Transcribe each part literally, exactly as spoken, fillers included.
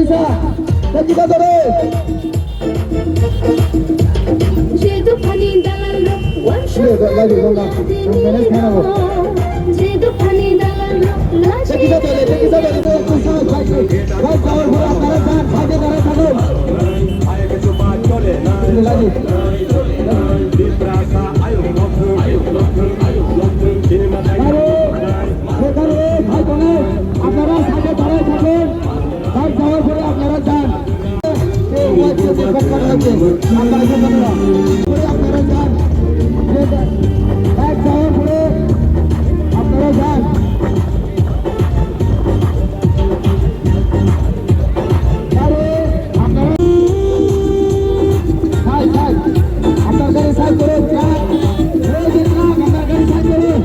Thank you, Father. Je dophani dalalrok uansuk je dophani dalalrok lachi. সেখানে ভাই বোনের আপনারা সাইডে দাঁড়ায় থাকুন। ভাই যাওয়ার পরে আপনারা যান। এই ওয়াইফকে যে ফোন করা হয়েছে, আপনারা সেখানে যান। আপনারা যান। ভাই যাওয়ার পরে আপনারা যান। আরে, আপনারা সাইড, সাইড। আপনার গাড়ি সাইড করুন। এই যে ট্রাক, আপনার গাড়ি সাইড করুন।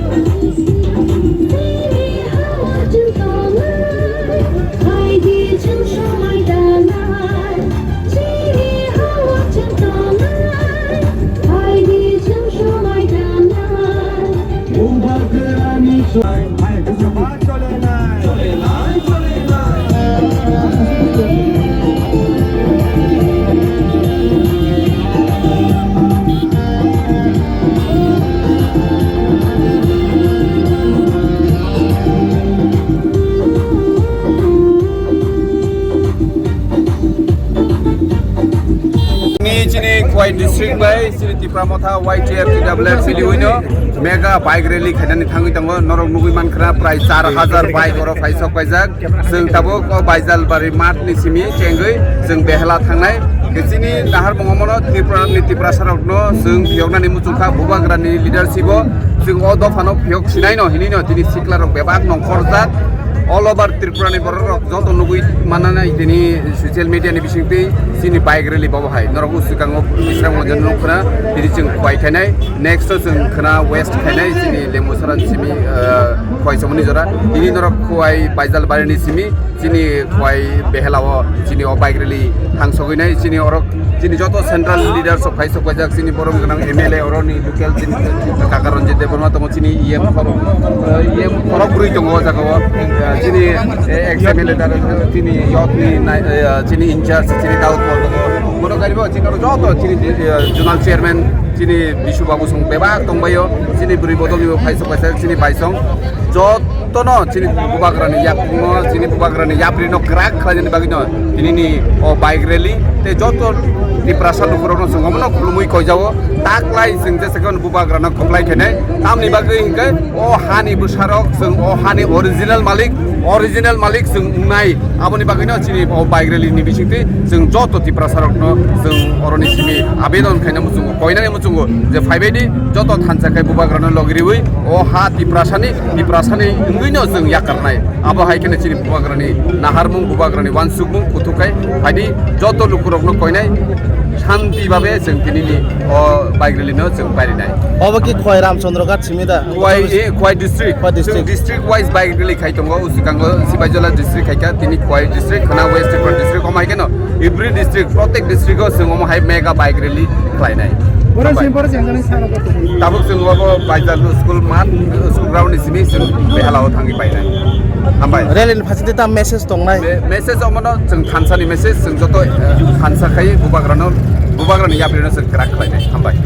Ni chini Khowai district bai chini Tipra Motha Y T F T W F P D wino mega bike rally khainani thangwi tongo. Norok nugwi mankha prai char hajar bike oro phai sok paijak. Chwng tabuk o Baijalbari math ni simi chengwi chwng Behela thangnai. Chini nahar mungmano Tripura ni Tiprasa rokno chwng phiyoknani muchungkha Bubagrani leadership o. Chwng o dophano phiyok sinaino hinino tini sikla rok bebak nongkhorjak. All over Tripura ni borok rok joto nugwi mananai tini social media ni bisingtwi chini bike rally bobo hai. Norok swkango Bisramganj nukkhna tini chwng Khowai khainai. Next o chwng khwna west khainai chini Lembusara simi, ah, Khowai Chomoni jora. Tini norok Khowai Baijalbari ni simi chini Khowai Behela o chini o bike rally thangsogwi nai chini orok chini joto central leaders rok phai sok paijak chini borom gwnang M L A oro ni local chini Kaka Ranjit Debbarma tongo chini E M khorok, eh, E M khorok bwrwi tongo o jaga o, eh, chini, eh, ex M L A dar chini yok ni nai, eh, chini in charge chini Daud Pol tongo. Bono gari bo chini oro joto chini, eh, zonal chairman chini Bisu Babu song bebak tongbaio chini bwrwi bodol ni bo phai sok paijak chini baisong jot Tono chini Bubagrani yakungno, chini Bubagrani yaprino kwrak khlainani bagwino tinini o bike rally tei joto Tiprasa lukurokno chwng omono khulumwi koijao. Taklai chwng jesa khe Bubagrano kwplai khainai. Tamni bagwi hinkhe o hani bwsarok chwng o hani original malik, original malik chwng wngnai. Aboni bagwino chini o bike rally ni bisingtwi chwng joto Tiprasa rokno chwng oroni simi abedon khaina muchungo, koinani muchungo je phaibaidi joto thansa khai Bubagrano logiriwi o ha Tiprasani, Tiprasani wngwino chwng yakarnai. Abo hai kheno chini Bubagrani naharmung, Bubagrani wansukmung kuthuk khai phaidi joto lukurokno koinai shanti babe chwng tinini o bike rally no chwng pairinai. Obo ki Khowai Ramchandra Ghat simi da? Khowai, eh, Khowai district. Khowai district. Chwng district wise bike rally khai tongo, o swkango Sipaijala district khai kha, tini Khowai district, khwna West Tripura district, omo hai kheno every district, protek district o chwng omo hai mega bike rally khlainai. Boro Hambai. Simi boro chengjaknai sara kok. Tabuk chwng obo Baijal school math, school ground ni simi chwng Behela o thangwi painai. Hambai. Rally ni phaisingtwi ta message tongnai? Me-, message omono chwng thansa ni message, chwng joto, eh, thansa khai Bubagrano, Bubagrani yaprino chwng kwrak khlainai. Hambai.